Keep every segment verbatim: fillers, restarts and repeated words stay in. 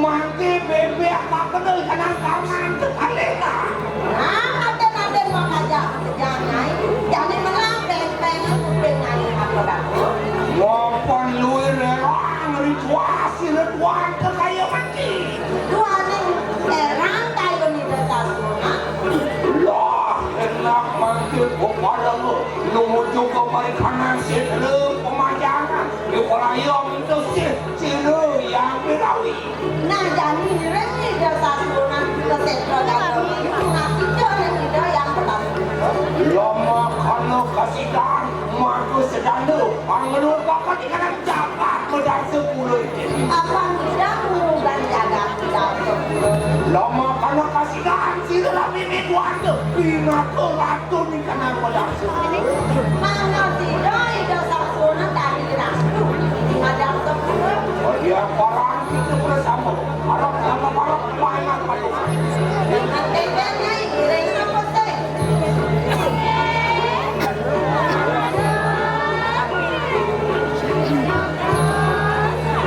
Mangké bébék kakené kanang kangan tekalena. Nah, adén-adén makajang sejang nyai, jani menang pempeng kuping nyai apa dapur. Mapan luir erang rituasi retuan ke kaya mati. Duaning erang kaya nida sasuna. Lah, enak mangké peparango numuju ka parikanan sitra pemajangan. Di palayang itu sih, sira yang birawi. Nah, jani ring Ida Sasuna ka Setra Gandamayu, ngasida ring Ida Hyang Prabu. Lamakana kasidan, madu sedanda, pangrupa katikanan jagat madarsa pura iki. Apan Ida ngurugan jagat madarsa pura. Lamakana kasidan, sira rabi miwanda, pinaka ratu ning kanang madarsa. Mangda sida Ida Sasuna dadi ratu ning madarsa pura. Dia parang kita bersama. Arep sama parep, pangan patungan. Dengan tembengnya ini, ring apa sih?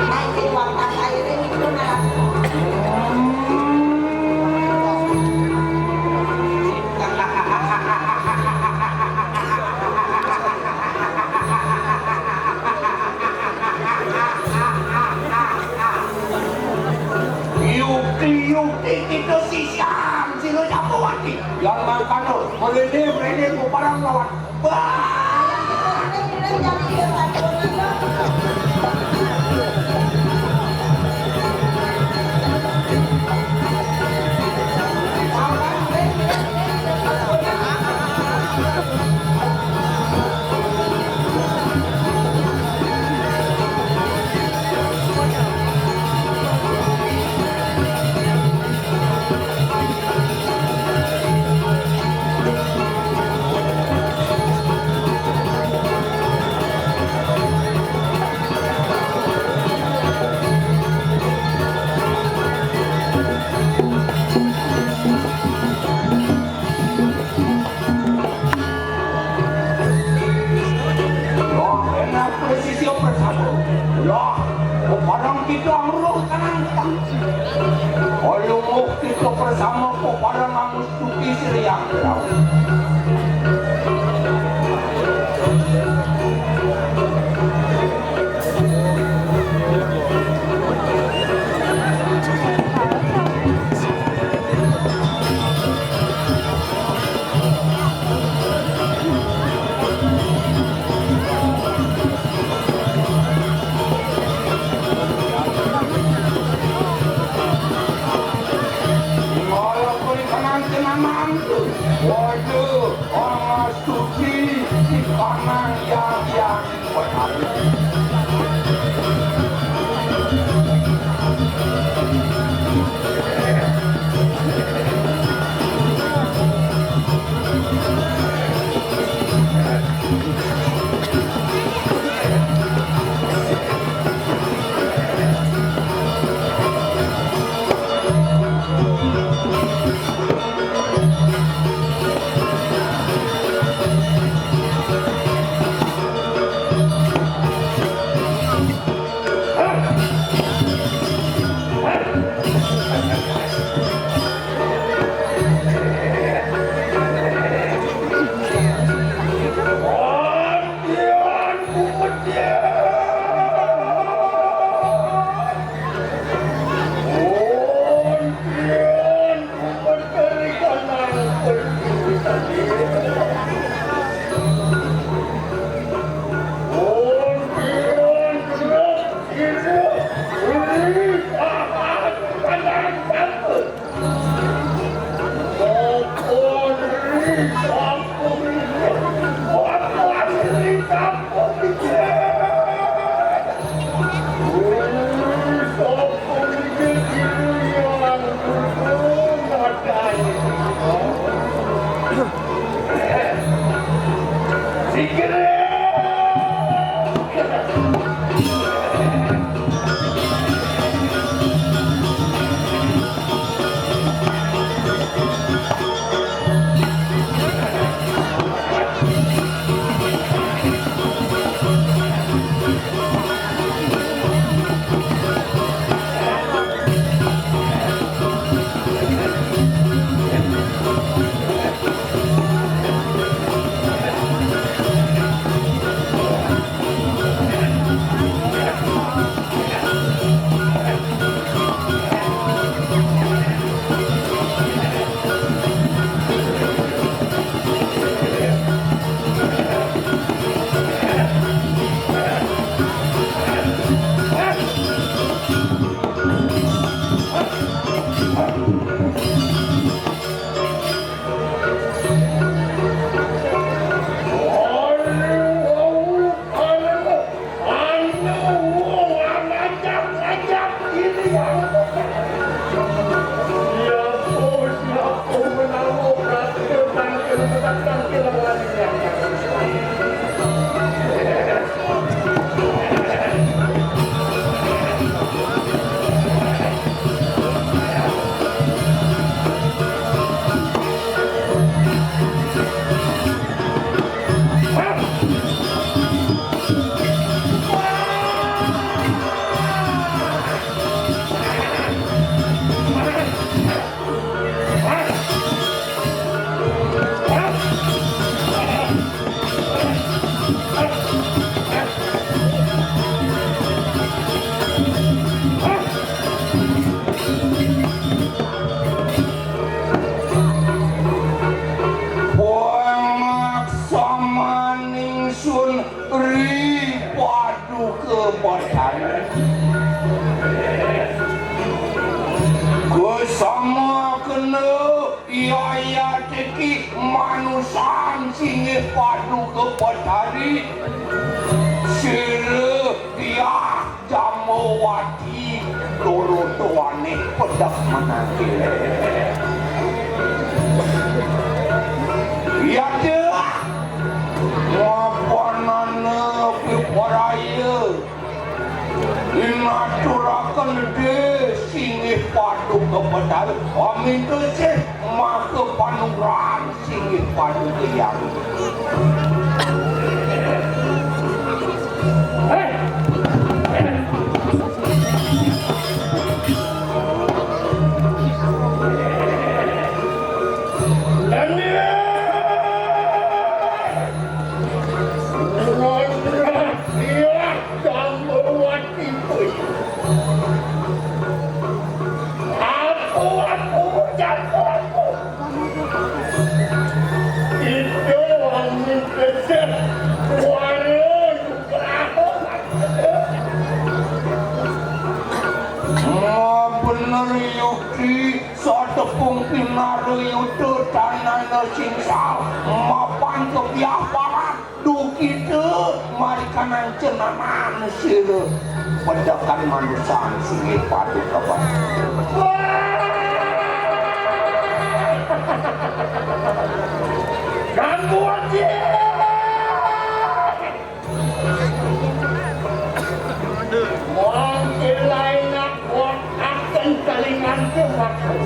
Naik di waktan air ini, itu nah. Yukti-yukti kita sisian sira Jambawati. Yan mangkana, mrene-mrene peparang lawan. Bah! Lah, enak presisi bersama. Lah, pepadang kita amruh kanan kita. Olumuh kita bersama pepadang angus tuki siriang kita. Waduh, Pangaksamaning sun ri Paduka Betari. Kusama kena yaya teki manusan singgih Paduka Betari. Sira biak Jambawati loro tuane pedek menanti. Iya dah. Mapanana piparaya. Inaturaken de singgih Paduka Betari. Amin sih maka panugrahan singgih Paduka Hyang. Aku, aku, jago aku. Itu angin kecil. Suara Nugraha. Ma bener Yukti, satepung pinara yuda tanana singsal, mapan kebiah parat. Duh kita, marikanang cenanan sira pedekan manusan singgih Paduka Betari. Ganggu aja. Mangke lain Wah, akan kalingan ke waktu.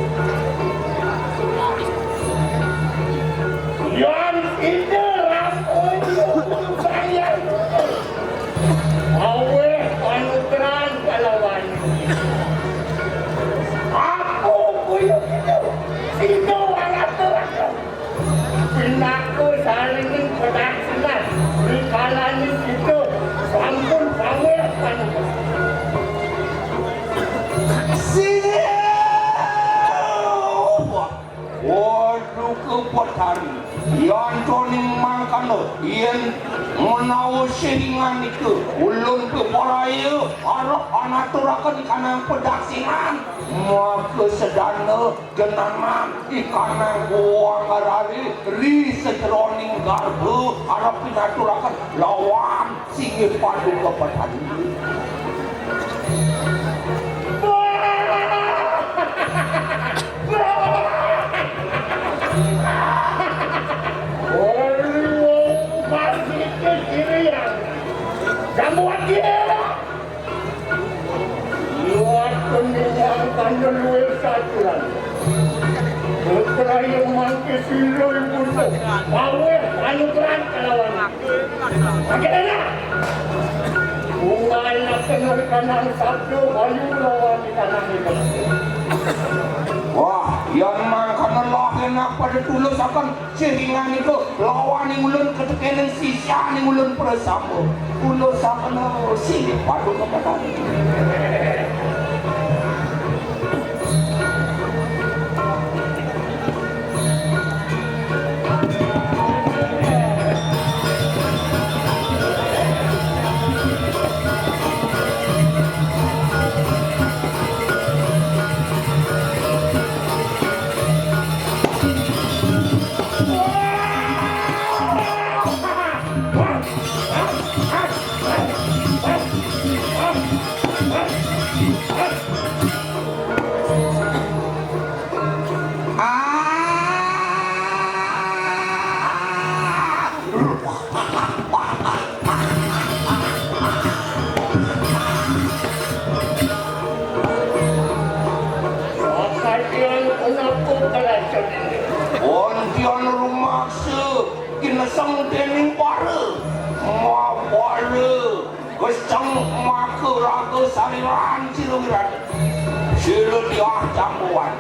Yan ide rampung saya. Aweh panugrahan kalawan. Aku kuyuk itu. Itu alat terakhir. Pinaka sarining padaksinan, rikalaning kita sampun paweh panugrahan. Siap! Waduh, kepet hari. Yantoning mangkana, yen menawa seringanika, ulun piparaya arep anaturaken kanang padaksinan, maka sedana Genangan ikanang kuang arari ri sajeroning garba arep pinaturaken lawan singgih Paduka Betari. Ori wong masih kecirian. Kamu aja. Liwat pemilihan kandel luwih saturan. Putra yang mangke sira ibunda. Paweh panugrahan kalawan. Makin enak. Bunga anak kenal kanang sabda bayu lawan di kanang itu. Wah, yang mangkana lah enak pada tulus akan Sehingga niku lawaning ulun ketekening sisyaning ulun prasama. Kula sampun sing padu kepetan. Antian rumaksa kinasang dening para. Mapala kesang maka raga saliran sira wirat. Sira tiah jambuan.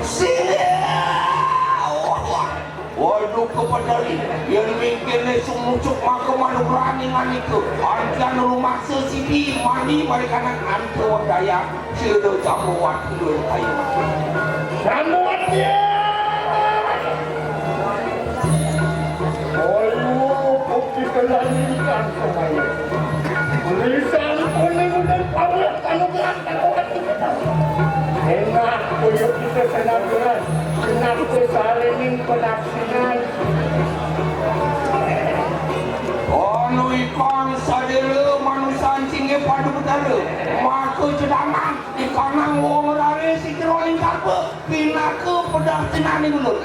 Sira. Waduh, kepadari, yen mingkirne sumucuk maka manugrani nganika. Antian rumaksa sidi mandi marikanan antuwah daya, sira jambuan ulun ayu. Jambuan dia. Ayu, bukti kelani kang semaya. Lisan kuning dan pawat kanugrah. Enak kuyuk kita senaturan, enak kesalining penaksinan. Anu ikon sadera manusan singgih padu betara, maka cedangan ikanang wong rare sing jero ing karpa, pinaka pedah cenaning ulun.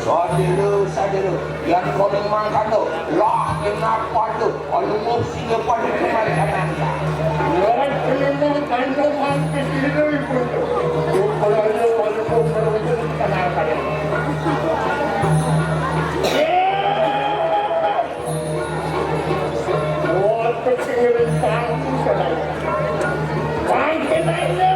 Sadera, sadera, yan koning mangkana, lah genap pada, alungguh singa pada kuman kananda. Lan penuh kandungan kesira ibu. Rupanya alungguh meruntuk kenal pada. Waktu singiring pangku sadaya. Pangku sadaya.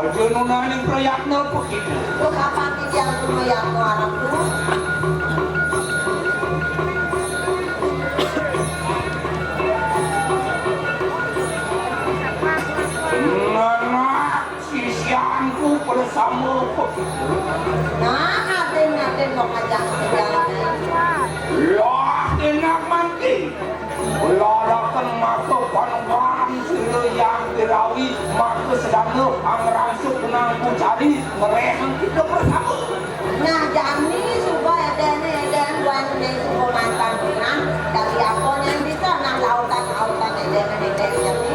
Aja nunaning prayatna apa kita? Kok kapan titiang prayatna, anakku? Nah, nah, sisianku bersama apa kita? Nah, aden-aden mau ngajak jalan. Lah, enak mangkin. Laraken maka panugrahan sira yang dirawi, maka sedana pangrangsuk nang pucari ngrehang kita bersama. Nah, jani suba edene eden wan ne suba mantan menang, dari apa yang bisa nang lautan-lautan edene eden jani.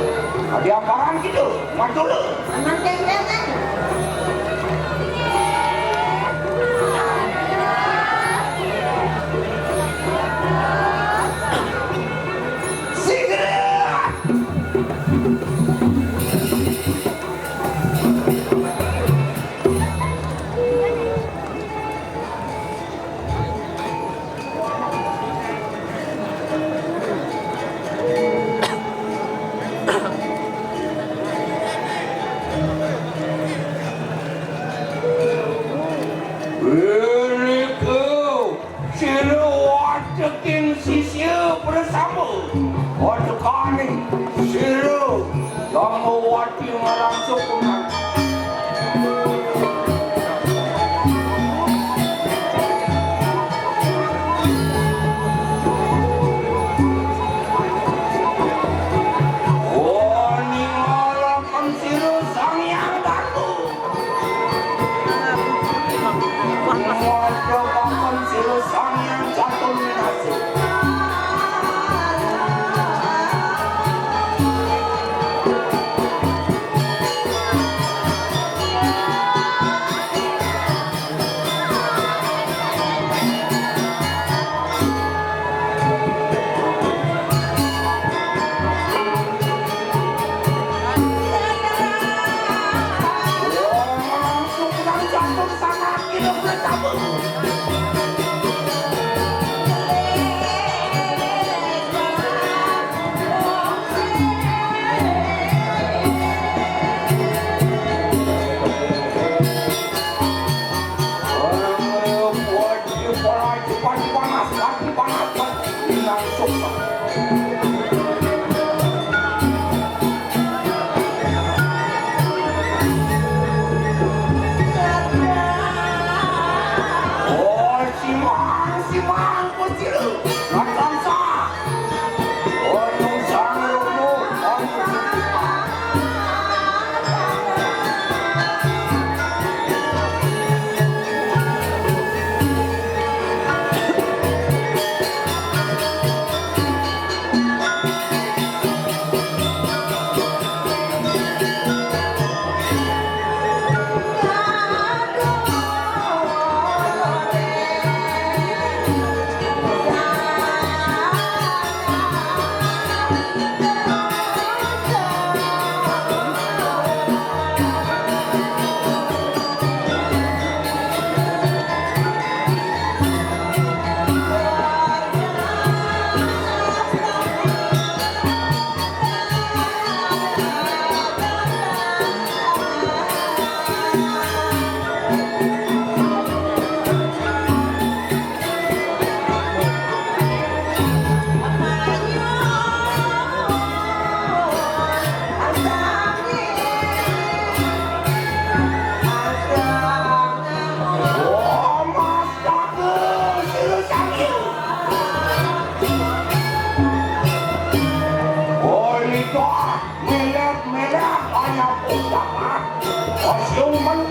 Ada amparan kita, mantul. Aman kengkengan. Segera. Irika sira wateking sisia prasama. Watekaning sira Dhamma Wati ngarangsup. Ningalaken sira Sang Hyang Datu. Ngadhekaken sira Sang Hyang Catur Winasih.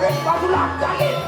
Pasulah sakit.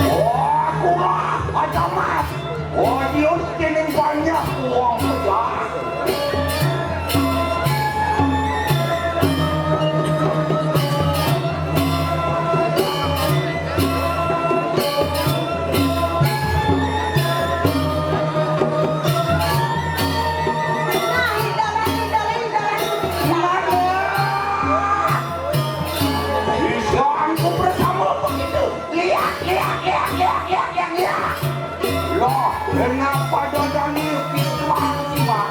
Oh, akulah Aja Mas. Oh, Dios tiene banyak uang besar. Lihatlah! Lihat, lihat, lihat, lihat, lihat, lihat, lihat. Loh, kenapa dodone pitu sih, Pak?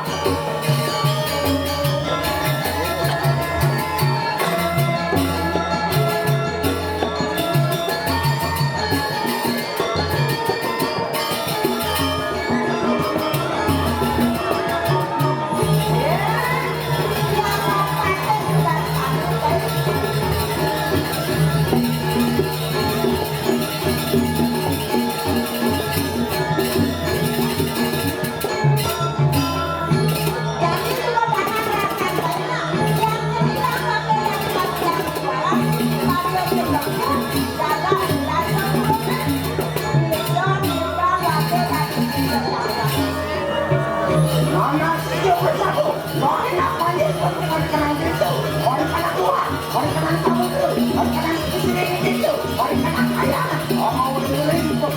Mana sih dia bersatu? Mana namanya itu? Orang kenal gitu. Orang kenal tua. Orang kenal kamu tuh. Orang kenal istri gitu. Orang kenal kaya. Orang mau dengerin tuh.